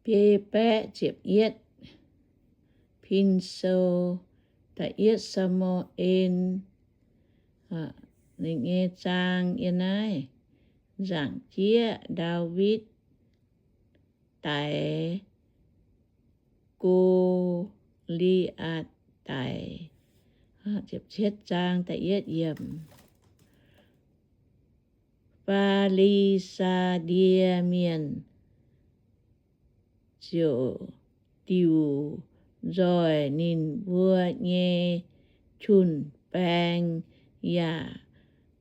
Biei baeqv ziepc yietv. Pin Sou, da'yietv Saa^mu^en, ninh nyei zaang yiem naaiv. Nzaangc jieqv Ndaawitv daix Go^li^aatc daic. Fa^li^saa^die Mienh ziouc diuc nzoih ninh mbuo nyei jun-baeng yaac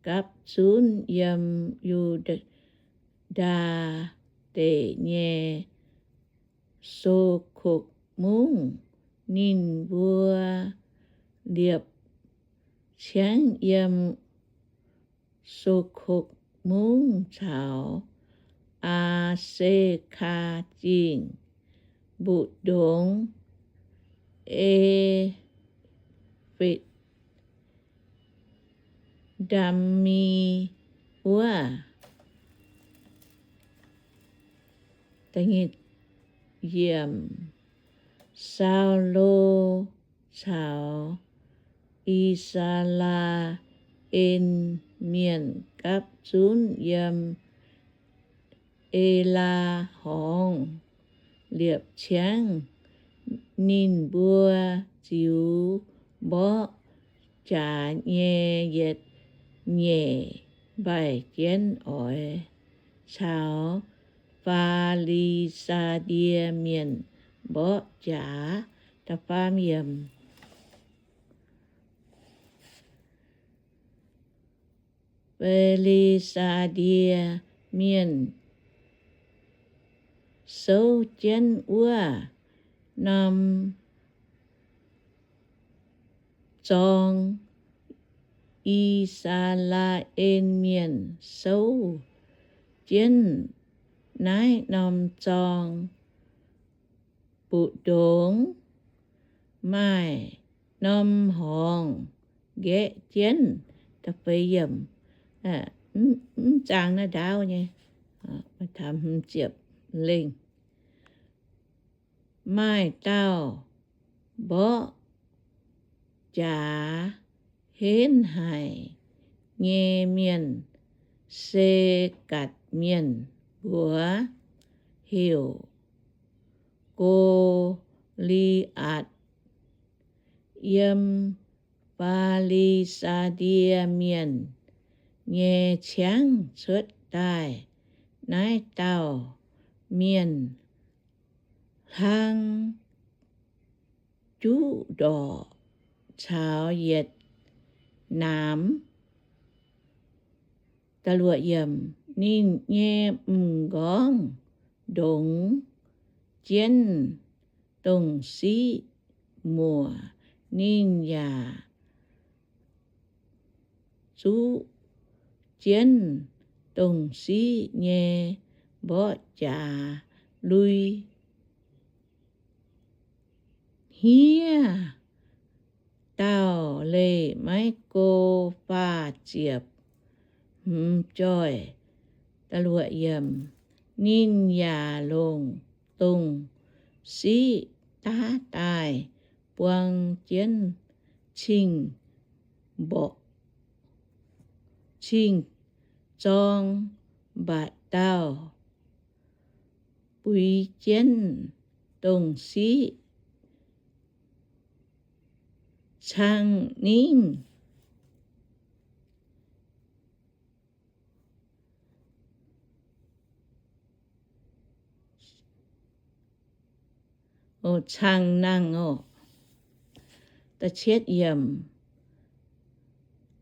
gapv zunv yiem Yu^ndaa Deic nyei Sokok Mungv. Ninh mbuo liepc ciangv yiem Sokok Mungv caux Aa^se^kaa Zingh mbu'ndongx E^fetv ndam-mi wuov. Saulo caux I^saa^laa^en Mienh gapv zunv yiem Elaa Horngz liepc ciangv. Ninh mbuo ziux mborqv jaax nyei yietc nyeic mbaih jienv oix caux Fi^li^saa^die Mienh mborqv jaax. Fi^li^saa^die Mienh souv jienv wuov norm zorng. I^saa^laa^en Mienh souv jienv naaiv norm zorng mbu'ndongx, maaih norm horngz nqaeqv jienv. Mv zaang naaiv ndaauv nyei, lengh maaih dauh mborqv jaax henv haic nyei mienh, se Gatc Mienh mbuox, heuc Go^li^aatc, yiem Fi^li^saa^die Mienh nyei ciangv cuotv daaih. Naaiv dauh mienh hlang juqv ndorqc caux yietc naamx. Ninh nyei m'nqorngv ndongx jienv dongh siqv muoc. Ninh yaac zuqv jienv dongh siqv nyei mborqv jaax lui. Hniev dauh leih maiv go faah ziepc hmz joih. Ninh yaac longc dongh siqv daav daaih buang jienv cing-mborqc, cing-zorng, mba'dauh buix jienv dongh siqv cang ningv. Cang nangh oc.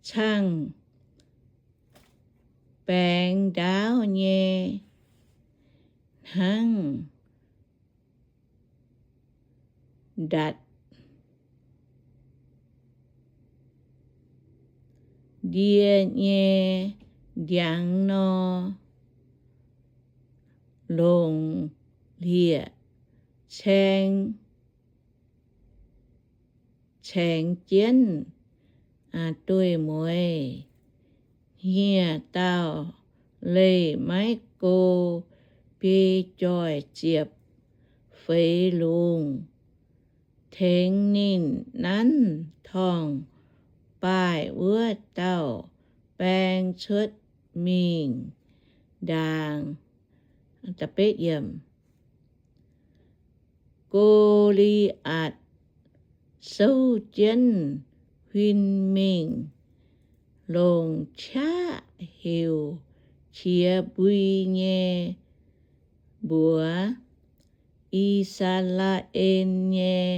Cang baengx ndaauv nyei hnangv ndatc ndie nyei ndiangx nor, longc hlieqv-caeng caengx jienv dueiv-mueiz. Hniev dauh leih maiv go biei joih ziepc feix lungz tengx ninh nanv torngv-baaih wuov dauh baeng cuotv mingh ndaangc. Go^li^atc souv jienv huin mingh, longc qaqv heuc qiex mbui nyei mbuox I^saa^laa^en nyei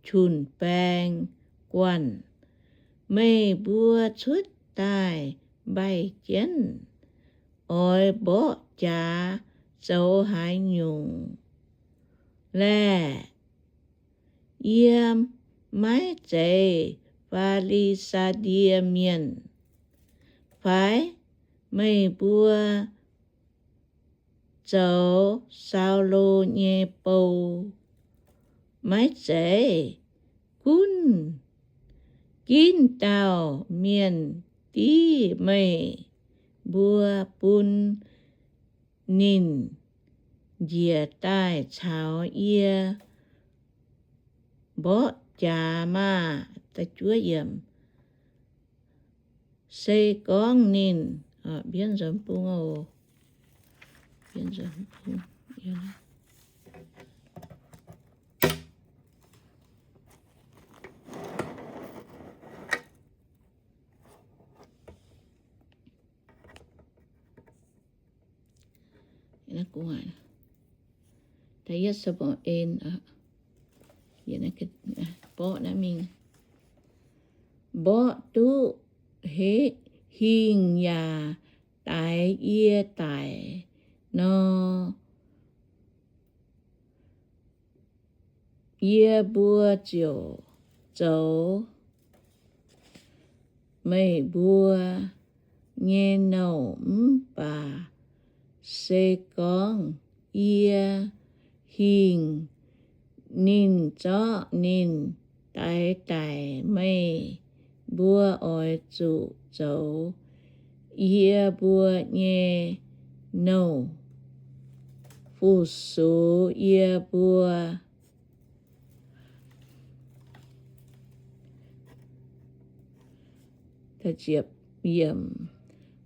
jun-baeng guanh, Meih mbuo cuotv daaih mbaih jienv, oix mborqv jaax zoux haaix nyungc laeh? Yie maiv zeiz Fi^li^saa^die Mienh fai? Meih mbuo zoux Saulo nyei bou maiv zeiz? Gunv ginv dauh mienh div meih mbuo bun ninh njiec daaih caux yie mborqv jaax maah! Se gorngv ninh mborqv duqv hingh yaac daix yie daic nor, yie mbuo ziouc zoux meih mbuo nyei nouh. Mv baac se gorngv yie hingh ninh zorqv ninh daix daic, meih mbuo oix zuqc zoux yie mbuo nyei nouh, fu-sux yie mbuo.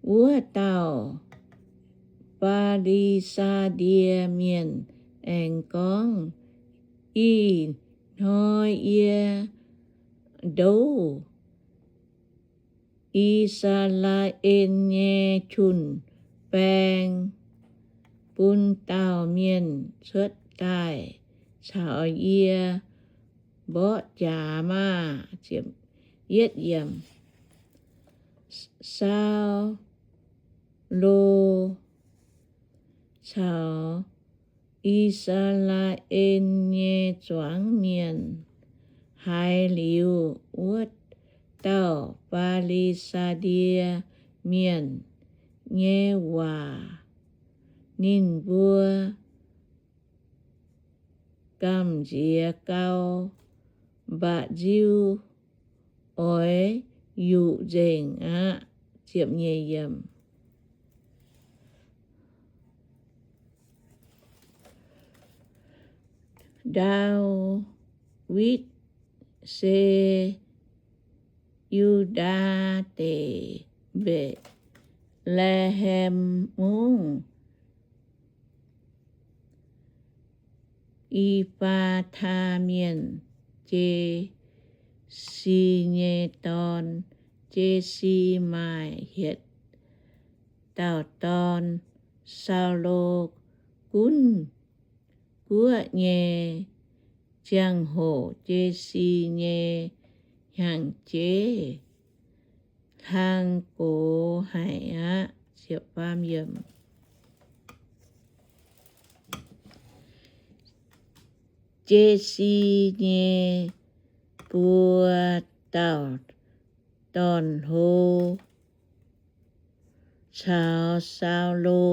Wuov dauh Fi^li^saa^die Mienh aengx gorngv, Ih hnoi yie ndouv I^saa^laa^en nyei jun-baeng bun dauh mienh cuotv daaih caux yie mborqv jaax maah! Saulo caux I^saa^laa^en nyei zuangx mienh haiz liuz, wuov dauh Fi^li^saa^die Mienh nyei waac, ninh mbuo gamh nziex gau, mba'nziu oix yuqc nzengc aqv. Ndaawitv se Yu^ndaa Deic-Mbetc^le^hem Mungv, E^faa^taa Mienh, Je^si nyei dorn. Je^si maaih yietc dauh dorn. Saulo gunv guoqv nyei ziangh hoc, Je^si nyei hnyangx-jeiv hlang gox haic aqv. Je^si nyei buo dauh dorn-hlo caux Saulo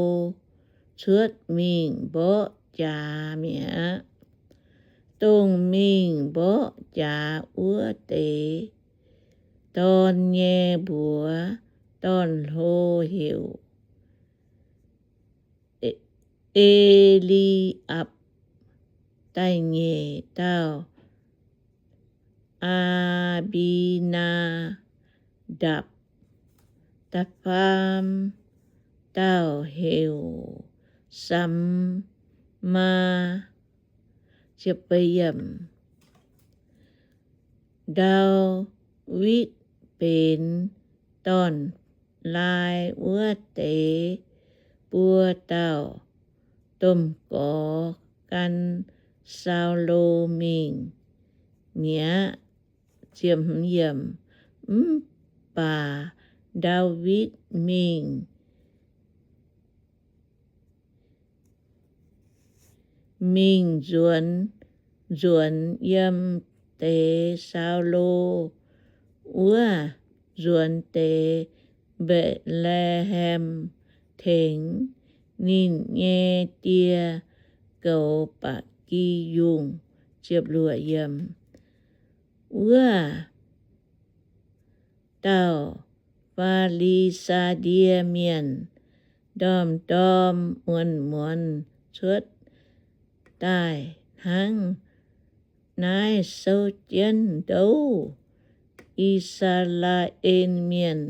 cuotv mingh mborqv jaax mi'aqv. Dongh mingh mborqv jaax wuov deix dorn nyei mbuox dorn-hlo heuc E^li^apc. Da'nyeic dauh Aa^mbi^naa^ndapc. Da'faam dauh heuc Sammaa. Ndaawitv benx dorn-laai wuov deix buo dauh domh gorx gan Saulo mingh mi'aqv. Mv baac Ndaawitv mingh, mingh nzuonx, nzuonx yiem deix Saulo wuov, nzuonx deix Mbetc^le^hem, tengx ninh nyei die goux ba'gi yungh. Wuov dauh Fi^li^saa^die Mienh, ndorm-ndorm muonz-muonz cuotv daaih hnangv naaiv souv jienv ndouv I^saa^laa^en Mienh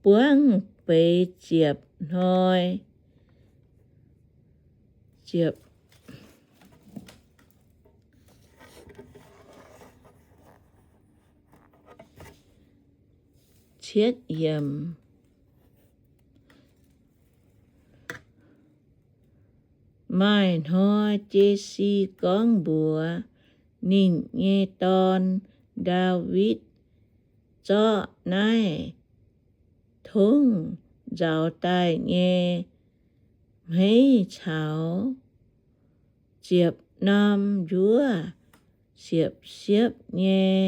buangv feix ziepc hnoi. Maaih hnoi Jesi gorngv mbuox ninh nyei dorn, Ndaawitv, zorqv naaiv tongv nzauz daaih nyei hmeiv caux ziepc norm njuov siepv-siepv nyei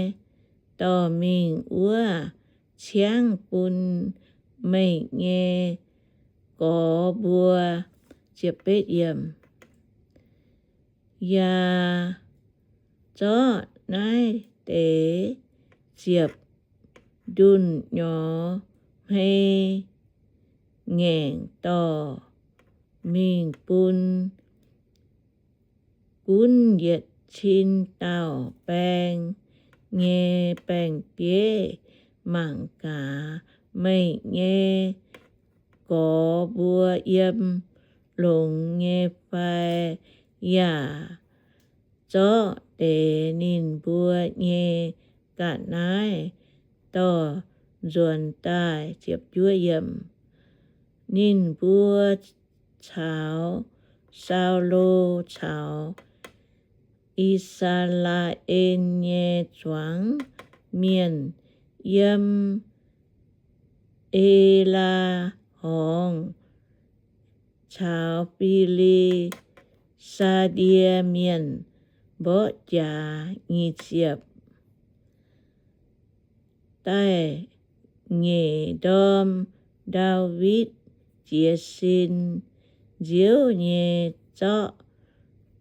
dorh mingh wuov ciangv bun meih nyei gorx mbuo. Yaac zorqv naaiv deix ziepc ndunh nyorx hmei ngaengc dorh mingh bun gunv yietc cin dauh baeng nyei baeng-bieiv mangc gaax. Meih nyei gorx mbuo yiem longx nyei fai? Yaac zorqv deix ninh mbuo nyei ga'naaiv dorh nzuonx daaih. Ninh mbuo caux Saulo caux I^saa^laa^en nyei zuangx mienh yiem Elaa Horngz caux Fi^li^saa^die Mienh mborqv jaax. Da'nyeic ndorm Ndaawitv jiez sin nziouv nyei zorqv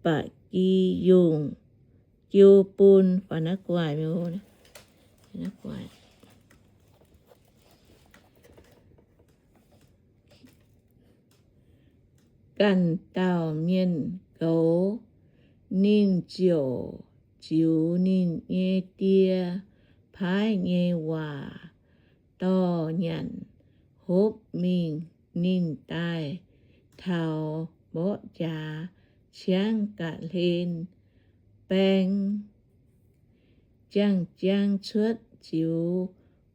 ba'gi yungh jiu bun ganh dauh mienh goux. Ninh ziouc ziux ninh nyei die paaiv nyei waac dorh nyanc hopv mingh. Ninh daaih taux mborqv jaax ciangv ga'hlen baeng, ziangh jiang cuotv ziux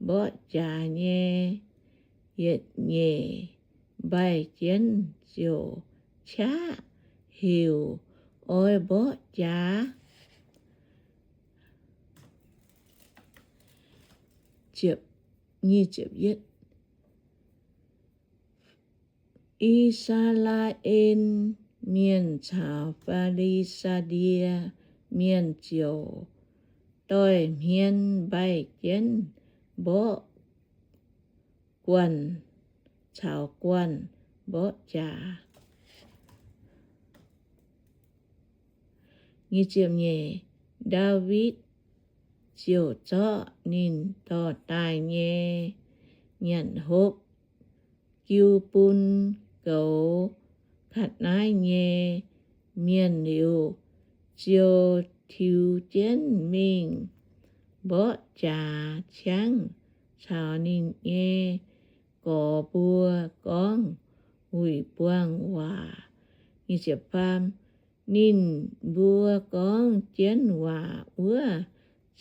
mborqv jaax nyei yietc nyeic mbaih jienv ziouc qaqv heuc oix mborqv jaax. I^saa^laa^en Mienh caux Fi^li^saa^die Mienh ziouc doix-hmien mbaih jienv mborqv guanh caux guanh mborqv jaax. Ndaawitv ziouc zorqv ninh dorh daaih nyei nyanc hopv jiu bun goux ga'naaiv nyei mienh liuz, ziouc tiux jienv mingh mborqv jaax ciangv caux ninh nyei gorx mbuo gorngv wuic buangh waac. Ninh mbuo gorngv jienv waac wuov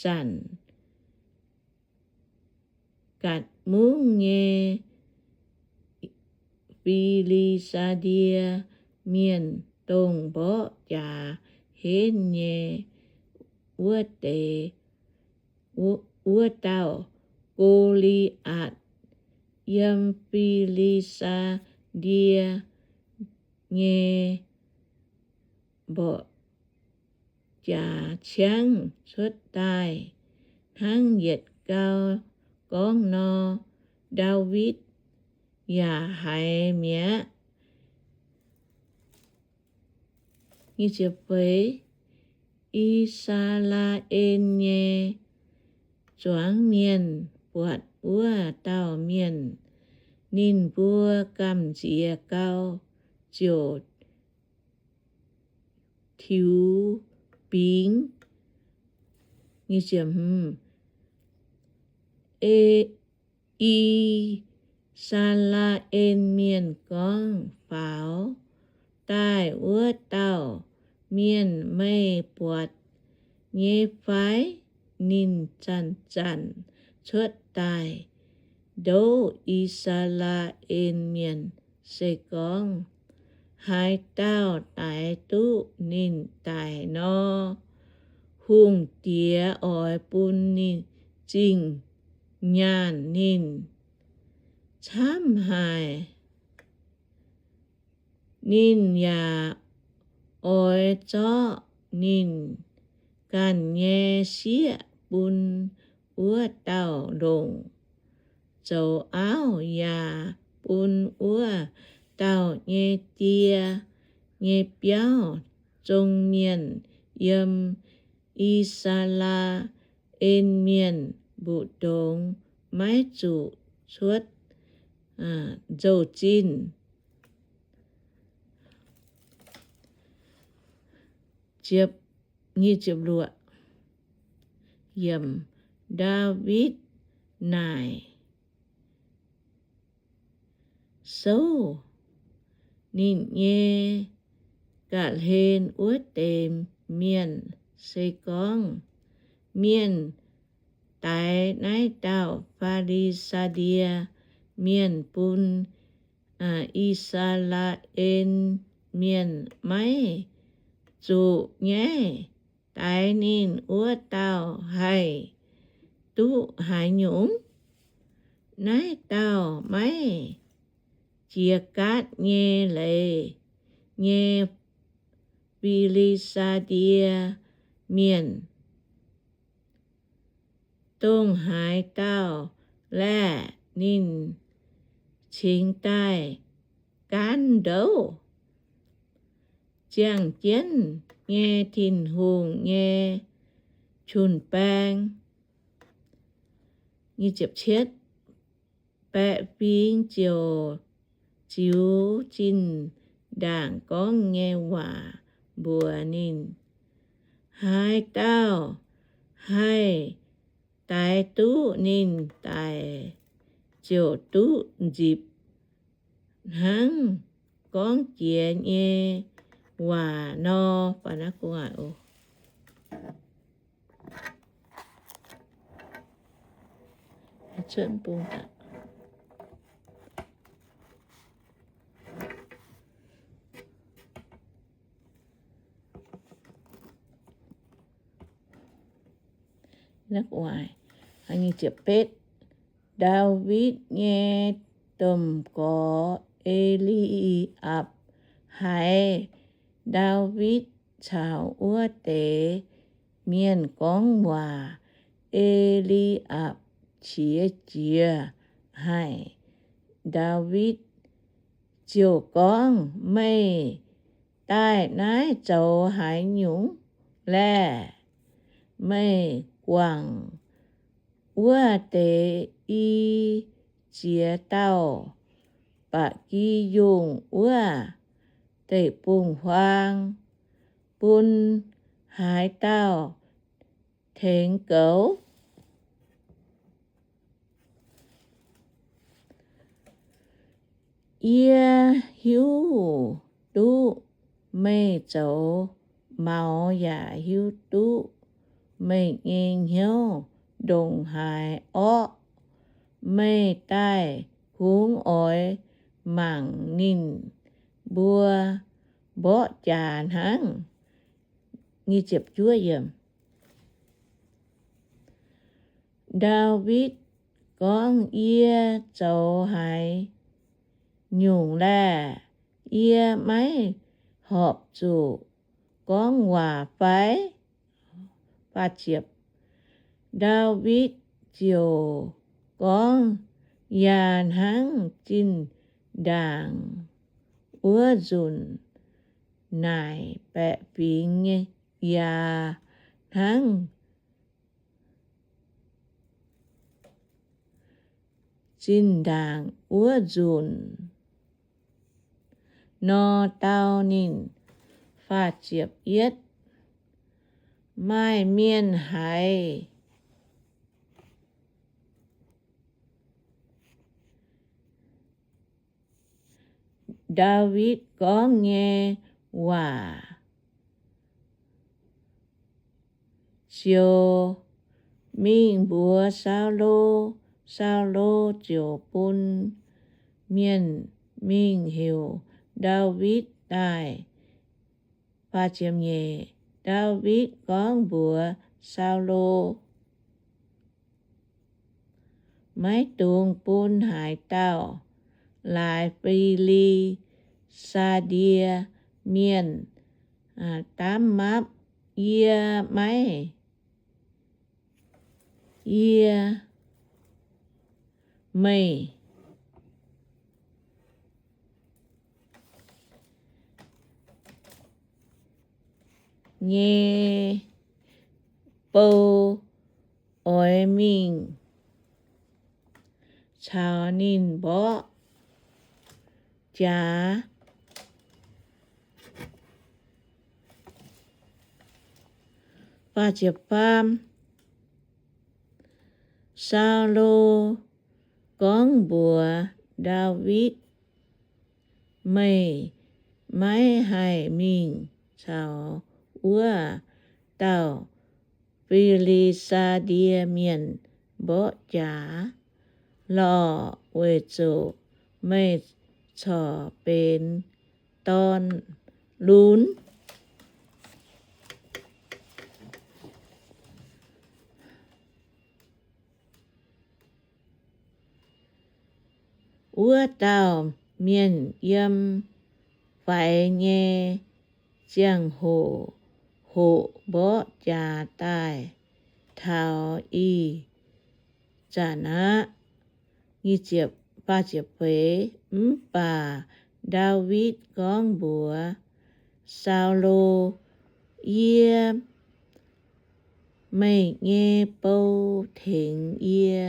zanc, gatc mungv nyei Fi^li^saa^die Mienh, dongh mborqv jaax henv nyei wuov deix, wuov dauh Go^li^atc, yiem Fi^li^saa^die nyei mborqv jaax ciangv cuotv daaih. Hnangv yietc gau gorngv nor, Ndaawitv yaac haiz mi'aqv. I^saa^laa^en nyei zuangx mienh buatc wuov dauh mienh, ninh mbuo gamh nziex gau, ziouc tiux bingx. I^saa^laa^en Mienh gorngv, Faaux daaih wuov dauh mienh meih buatc nyei fai? Ninh zanc-zanc cuotv daaih ndouv I^saa^laa^en Mienh, se gorngv, Haaix dauh daix duqv ninh daic nor, hungh diex oix bun ninh zingh nyaanh ninh camv haic. Ninh yaac oix zorqv ninh ganh nyei sieqv bun wuov dauh longc zoux auv, yaac bun wuov dauh nyei die nyei biauv. Zong mienh yiem I^saa^laa^en Mienh mbu'ndongx maiv zuqc cuotv nzou-zinh. Ndaawitv naaic souv ninh nyei ga'hlen wuov deix mienh, se gorngv, Mienh daix naaiv dauh Fi^li^saa^die Mienh bun I^saa^laa^en Mienh maiv zuqc nyaiv. Daix ninh wuov dauh haih duqv haaix nyungc? Naaiv dauh maiv jiex gaatv nyei leiz nyei Fi^li^saa^die Mienh, dongh haaix dauh laeh ninh cingx daaih gaanv ndouv? Ziangh jienv nyei Tin-Hungh nyei jun-baeng. Baeqc fingx ziouc ziux zinh ndaangc gorngv nyei waac mbuox ninh, Haaix dauh haih daix duqv ninh daic, ziouc duqv nzipc hnangv gorngv jiex nyei waac nor. Ndaawitv nyei domh gorx, E^li^apc, haiz Ndaawitv caux wuov deix mienh gorngv waac. E^li^apc qiex jiez haic Ndaawitv, ziouc gorngv, Meih daaih naaiv zoux haaix nyungc laeh? Meih guangc wuov deix i ziex dauh ba'gi yungh wuov, deic-bung-huaang bun haaix dauh tengx goux? Yie hiuv duqv meih zoux maux yaac hiuv duqv meih nyei hnyouv ndongc haaix orqv. Meih daaih kungx oix mangc ninh mbuo mborqv jaax hnangv. Ndaawitv gorngv, Yie zoux haaix nyungc laeh? Yie maiv horpc zuqc gorngv waac fai? Ndaawitv ziouc gorngv, Yaac hnangv zinh ndaangc wuov nzunc naaic baeqc fingx nyei, yaac hnangv zinh ndaangc wuov nzunc nor dau ninh. Maaih mienh haiz Ndaawitv gorngv nyei waac, ziouc mingh mbuox Saulo. Saulo ziouc bun mienh mingh heuc Ndaawitv daaih. Ndaawitv gorngv mbuox Saulo, Maiv dungx bun haaix dauh laaix Fi^li^saa^die Mienh daamv mapv. Yie maiv, yie, meih nyei bou oix mingh caux ninh mborqv jaax. Saulo gorngv mbuox Ndaawitv, Meih maiv haih mingh caux wuov dauh Fi^li^saa^die Mienh mborqv jaax lorqc, weic zuqc meih corc benx dorn lunx. Wuov dauh mienh yiem faix nyei ziangh hoc hoqc mborqv jaax daaih taux ih zanc aqv. Mv baac Ndaawitv gorngv mbuox Saulo, Yie, meih nyei bou tengx yie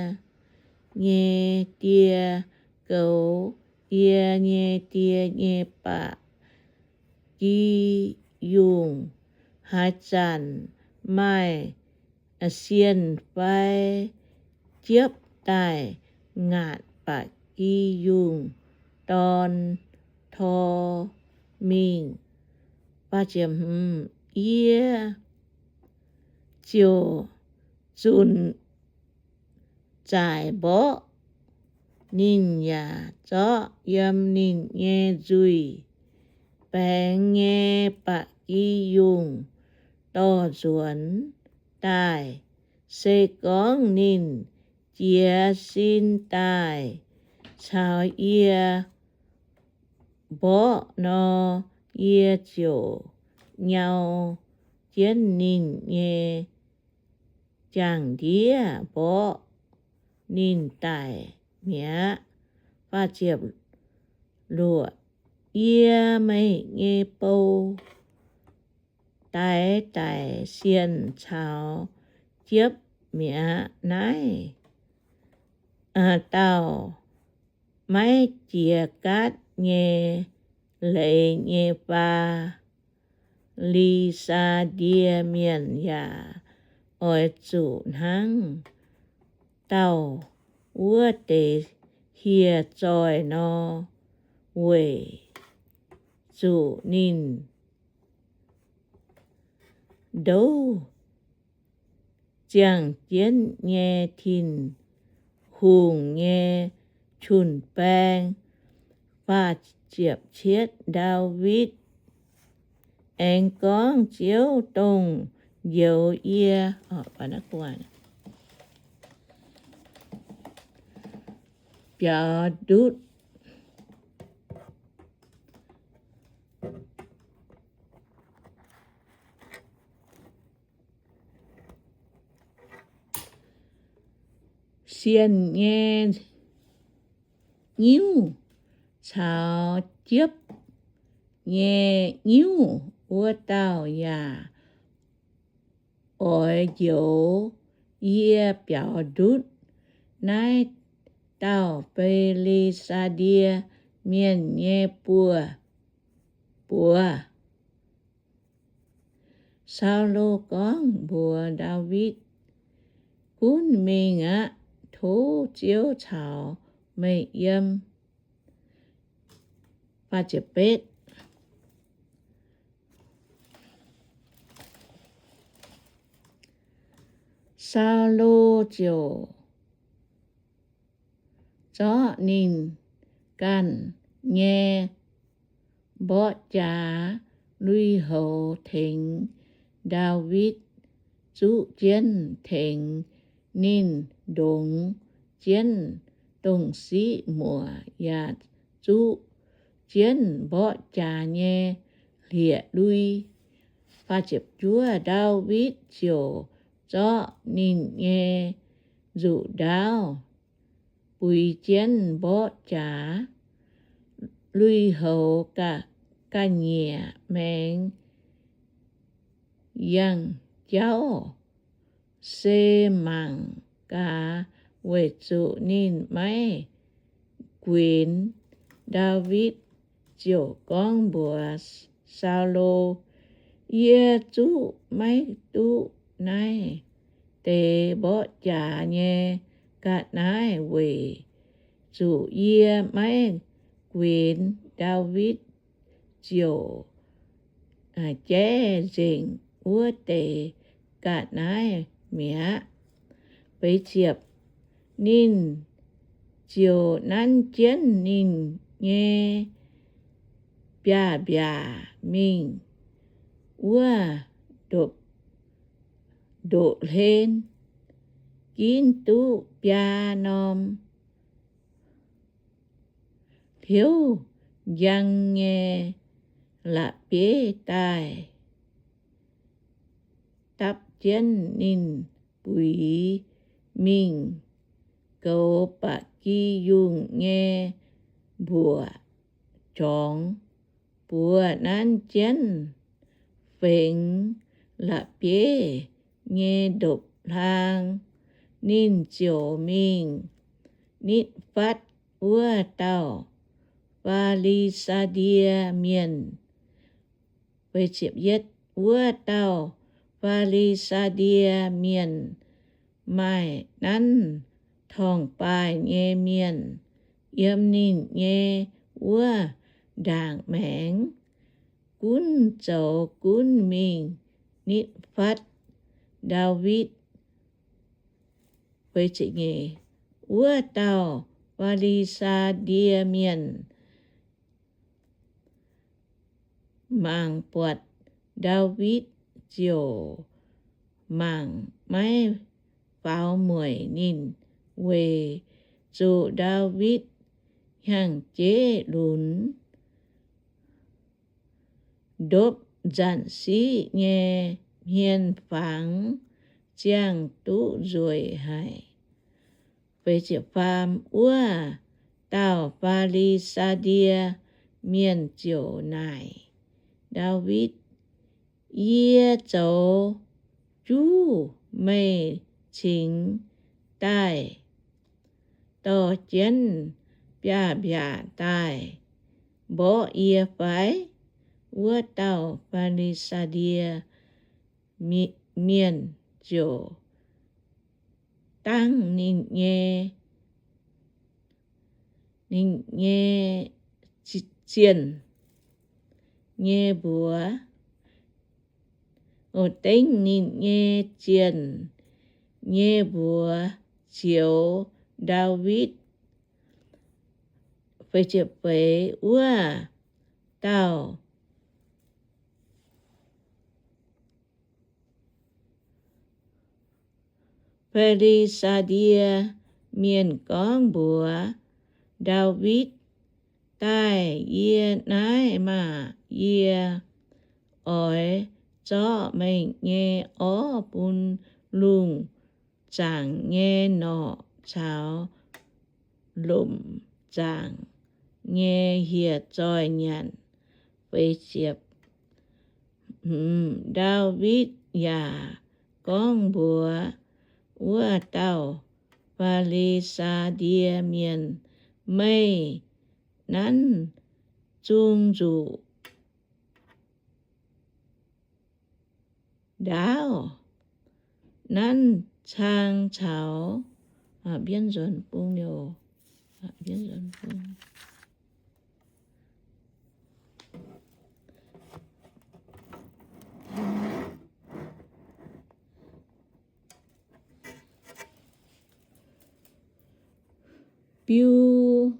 nyei die goux yie nyei die nyei ba'gi yungh. Haaix zanc maaih sienh fai jiepv daaih ngaatc ba'gi yungh dorn tor mingh, yie ziouc zunc zaaic mborqv ninh yaac zorqv yiem ninh nyei nzuih baengx nyei ba'gi yungh dorh nzuonx daaih. Se gorngv ninh jiez sin daaih caux yie mborqv nor, yie ziouc nyau jienv ninh nyei jangx-ndiev mborqv ninh daic mi'aqv. Yie, meih nyei bou, daix daic sienh caux jiepv mi'aqv. Naaiv dauh maiv jiex gaatv nyei leiz nyei Faa^li^saa^die Mienh yaac oix zuqc hnangv dauh wuov deix hieh zoih nor, weic zuqc ninh ndouv ziangh jienv nyei Tin-Hungh nyei jun-baeng. Faah ziepc cietv, Ndaawitv aengx gorngv, Ziouv, dongh njoux yie biaux ndutv sienh nyei nyiuv caux jiepv nyei nyiuv, wuov dauh yaac oix njoux yie biaux ndutv naaiv dauh Fi^li^saa^die Mienh nyei buoz, buoz. Saulo gorngv mbuox Ndaawitv, Gunv mingh aqv. Tov Ziouv caux meih yiem. Saulo ziouc zorqv ninh ganh nyei mborqv jaax lui-houx tengx Ndaawitv zuqv jienv, tengx ninh ndongx jienv dongh siqv muoc, yaac zuqv jienv mborqv jaax nyei hlieqv-lui. Ndaawitv ziouc zorqv ninh nyei nzuqc ndaauv buix jienv mborqv jaax lui-houx ga'nyiec maengx yangh jauv, se mangc gaax, weic zuqc ninh maiv guenx. Ndaawitv ziouc gorngv mbuox Saulo, Yie zuqv maiv duqv naaiv deix mborqv jaax nyei ga'naaiv weic zuqc yie maiv guenx. Ndaawitv ziouc jaiv nzengc wuov deix ga'naaiv mi'aqv. Ninh ziouc nanv jienv ninh nyei biaav-mbiaac mingh wuov ndoqv hlen, ginv duqv biaa norm hliouv njang nyei la'bieiv daaih, dapv jienv ninh buix mingh goux ba'gi yungh nyei mbuoqc jorngx, buoz nanv jienv fengx la'bieiv nyei ndopv-hlaang. Ninh ziouc mingh nitv fatv wuov dauh Fi^li^saa^die Mienh. Wuov dauh Fi^li^saa^die Mienh maaih nanv torngv-baaih nyei mienh yiem ninh nyei wuov ndaangc maengx, gunv zoux gunv mingh nitv fatv Ndaawitv. Wuov dauh Fi^li^saa^die Mienh mangc buatc Ndaawitv ziouc mangc maiv faaux mueic ninh, weic zuqc Ndaawitv hnyangx-jeiv lunx, ndopv nzanc-siqv nyei hmien fangx ziangh duqv nzueic haic. Wuov dauh Fi^li^saa^die Mienh ziouc naaic Ndaawitv, Yie zoux juv meih cingx daaih dorh jienv biaav-mbiaac daaih mborqv yie fai? Wuov dauh Fi^li^saa^die Mienh ziouc dangv ninh nyei, ninh nyei zienh nyei mbuox, o, dengv ninh nyei zienh nyei mbuox zioux Ndaawitv. Feix ziepc feix, wuov dauh Fi^li^saa^die Mienh gorngv mbuox Ndaawitv, Daaih yie naaiv maah! Yie oix zorqv meih nyei orv bun lungh zaangc nyei norqc caux lomc zaangc nyei hieh zoih nyanc. Feix ziepc Ndaawitv yaac gorngv mbuox wuov dauh Fi^li^saa^die Mienh, Meih nanv zung nzuqc ndaauv, nanv cang caux biu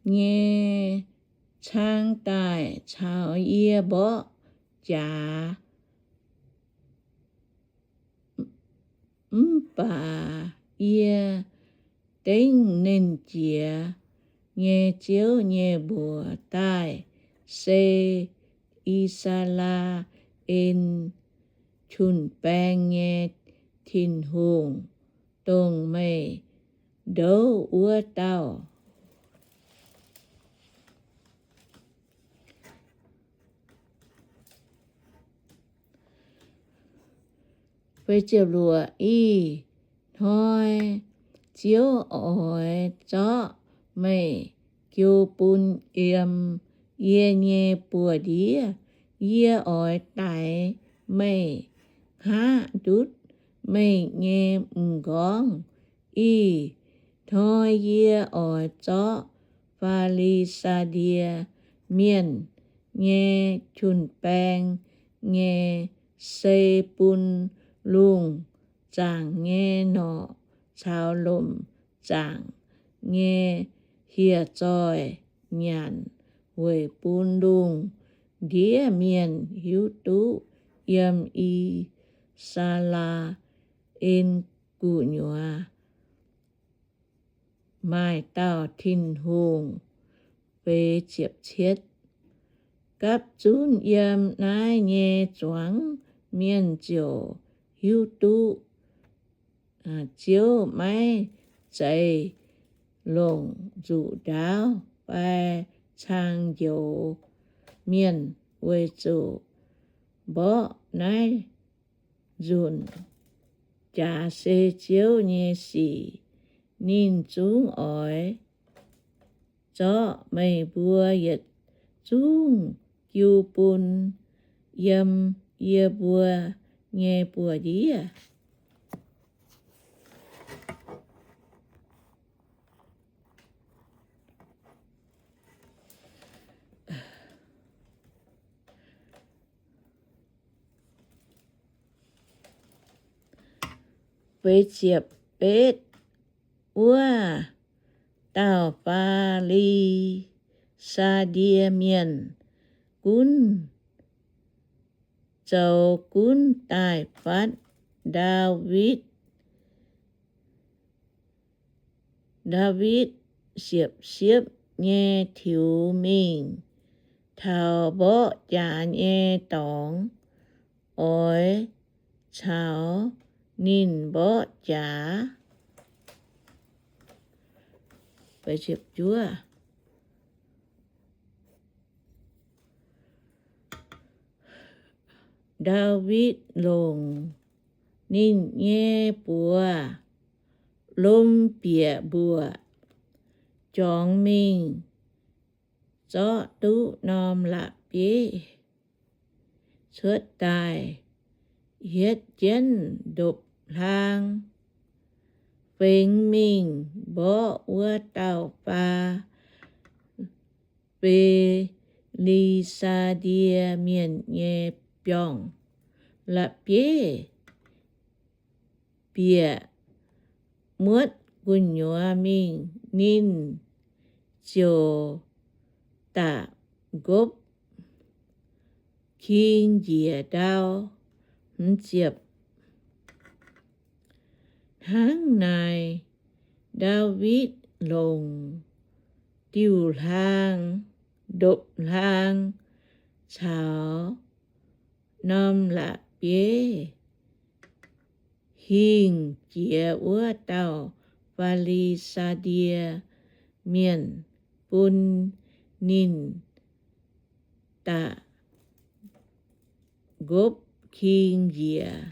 nyei cang daaih caux yie mborqv jaax. Mv baac yie dengv Nernh Jiex nyei Ziouv nyei mbuox daaih, se I^saa^laa^en jun-baeng nyei Tin-Hungh, dongh meih ndouv wuov dauh. Ih hnoi Ziouv oix zorqv meih jiu bun yiem yie nyei buoz-ndiev. Yie oix daix meih hngaqv ndutv meih nyei m'nqorngv. Ih hnoi yie oix zorqv Fi^li^saa^die Mienh nyei jun-baeng nyei sei bun lungh zaangc nyei norqc caux lomc zaangc nyei hieh zoih nyanc, weic bun lungh ndiev mienh hiuv duqv yiem I^saa^laa^en gu'nyuoz maaih dauh Tin-Hungh. Gapv zunv yiem naaiv nyei zuangx mienh ziouc hiuv duqv Ziouv maiv zeiz longc nzuqc ndaauv fai cang njoux mienh, weic zuqc mborqv naaiv nzunc jaax se Ziouv nyei sic. Ninh zungv oix zorqv meih mbuo yietc zungv jiu bun yiem yie mbuo nyei buoz-ndiev. Wuov dauh Fi^li^saa^die Mienh gunv zoux gunv daaih fatv Ndaawitv. Ndaawitv siepv-siepv nyei tiux mingh taux mborqv jaax nyei dorngx, oix caux ninh mborqv jaax. Ndaawitv longc ninh nyei buoz lom bieqc mbuoqc, jorngx mingh zorqv duqv norm la'bieiv cuotv daaih, hietv jienv ndopv-hlaang, fengx mingh mborqv wuov dauh Faa- Fi^li^saa^die Mienh nyei biorngh. La'bieiv bieqc muotv gu'nyuoz mingh, ninh ziouc da'gopv king njiec ndau. Hnangv naaic, Ndaawitv longc diuh hlaang, ndopv-hlaang caux norm la'bieiv hingh jiex wuov dauh Fi^li^saa^die Mienh, bun ninh da'gopv king njiec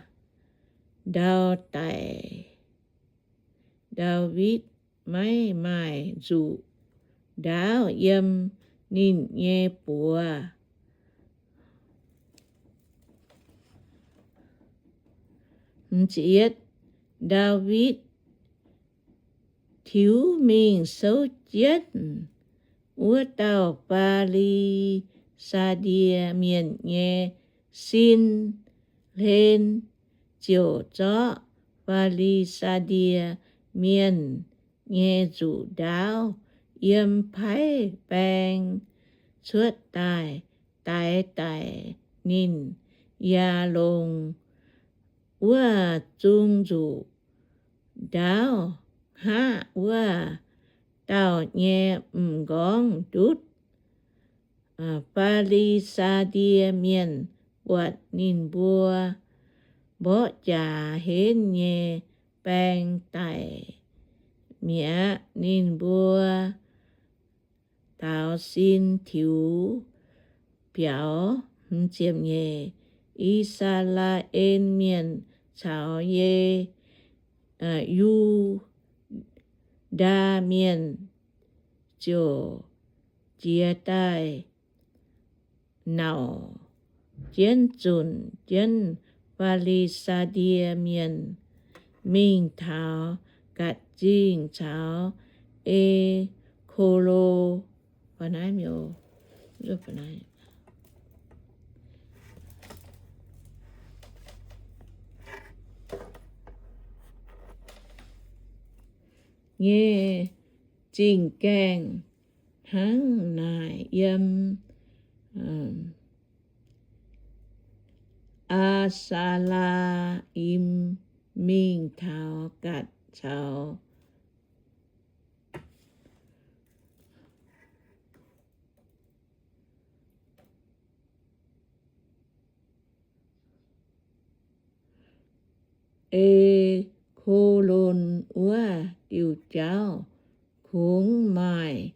ndau daic. Ndaawitv maiv maaih nzuqc ndaauv yiem ninh nyei buoz. Ndaawitv tiux mingh souv jienv wuov dauh Fi^li^saa^die Mienh nyei sin, hlen ziouc zorqv Fi^li^saa^die Mienh nyei nzuqc ndaauv yiem paiv baeng cuotv daaih, daix daic. Ninh yaac longc wuov zung nzuqc ndaauv hngaqv wuov dauh nyei m'nqorngv ndutv. Fi^li^saa^die Mienh buatc ninh mbuo mborqv jaax henv nyei baeng daic mi'aqv, ninh mbuo daaux sin tiux biaux. I^saa^laa^en Mienh caux Ye- Yu- ndaa Mienh ziouc jiez daaih nauc jienv zunc jienv Fi^li^saa^die Mienh, mingh taux Gatc Zingh caux E^ko^lo nyei zingh gaengh. Hnangv naaic, yiem Aa^saa^laa^im mingh taux Gatc caux E^ko^lon wuov diuh jauv, kungx maaih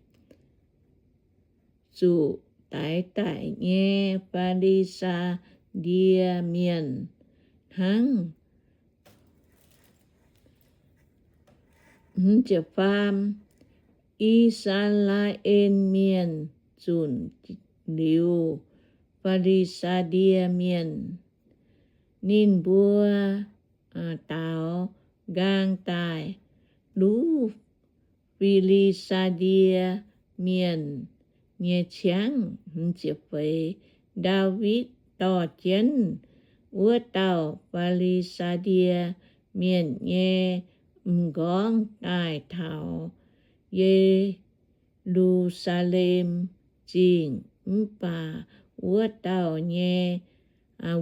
zuqc daix daic nyei Fi^li^saa^die Mienh hnangv. Faam, I^saa^laa^en Mienh zunc liuz Fi^li^saa^die Mienh, ninh mbuo daaux nqaang daaih luv Fi^li^saa^die Mienh nyei ciangv. Ndaawitv dorh jienv wuov dauh Fi^li^saa^die Mienh nyei m'nqorngv daaih taux Ye^lu^saa^lem Zingh. Mv baac wuov dauh nyei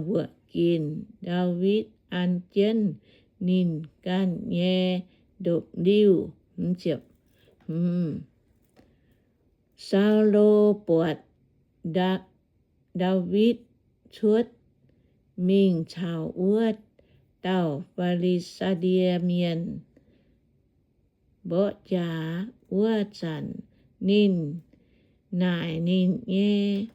wuoqc ginc Ndaawitv an jienv ninh ganh nyei ndopv-liuh. Saulo buatc Ndaawitv cuotv mingh caux wuov dauh Fi^li^saa^die Mienh mborqv jaax wuov zanc, ninh naaic ninh nyei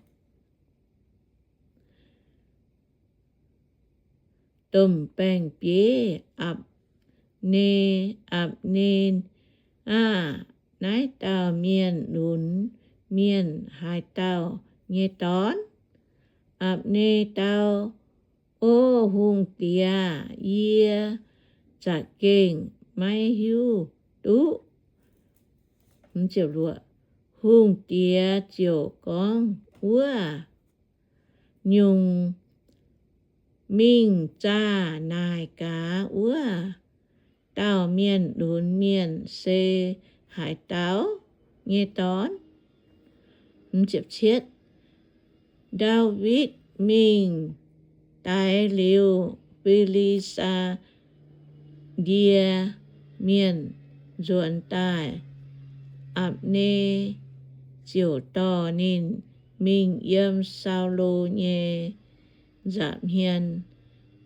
domh baeng-bieiv, Apc^ne, Apc^ne aah! naaiv dauh mienh lunx mienh haaix dauh nyei dorn? Apc^ne dau, O hungh diex, yie za'gengh maiv hiuv duqv. Hungh diex ziouc gorngv, Wuov nyungc, mingh zaah naaic gaax wuov dauh mienh lunx mienh se haaix dauh nyei dorn. Ndaawitv mingh daix liuz Fi^li^saa^die Mienh nzuonx daaih, Apc^ne ziouc dorh ninh mingh yiem Saulo nyei nza'hmien.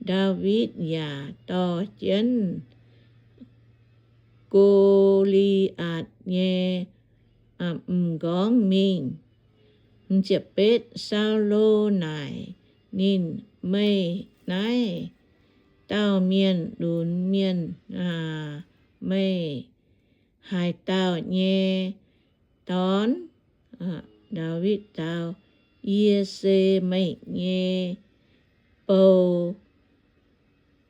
Ndaawitv yaac dorh jienv Go^li^atc nyei m'nqorngv mingh. Saulo naaic ninh, Meih naaiv dauh mienh lunx mienh aac, meih haaix dauh nyei dorn? Ndaawitv dau, Yie se meih nyei bou,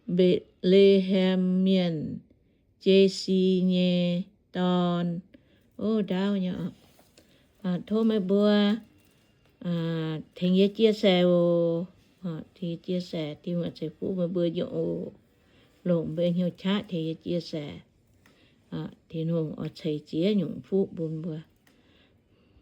Mbetc^le^hem Mienh, Je^si nyei dorn. Ov, ndaauv nyei. Tov meih mbuo tengx yie chia sẻ oc. Tengx yie chia sẻ, Tin-Hungh ceix fuqv meih mbuo nyei oc. Longc mbuo hnyouv qaqv tengx yie chia sẻ. Tin-Hungh oix ceix ziex nyungc fuqv bun mbuo.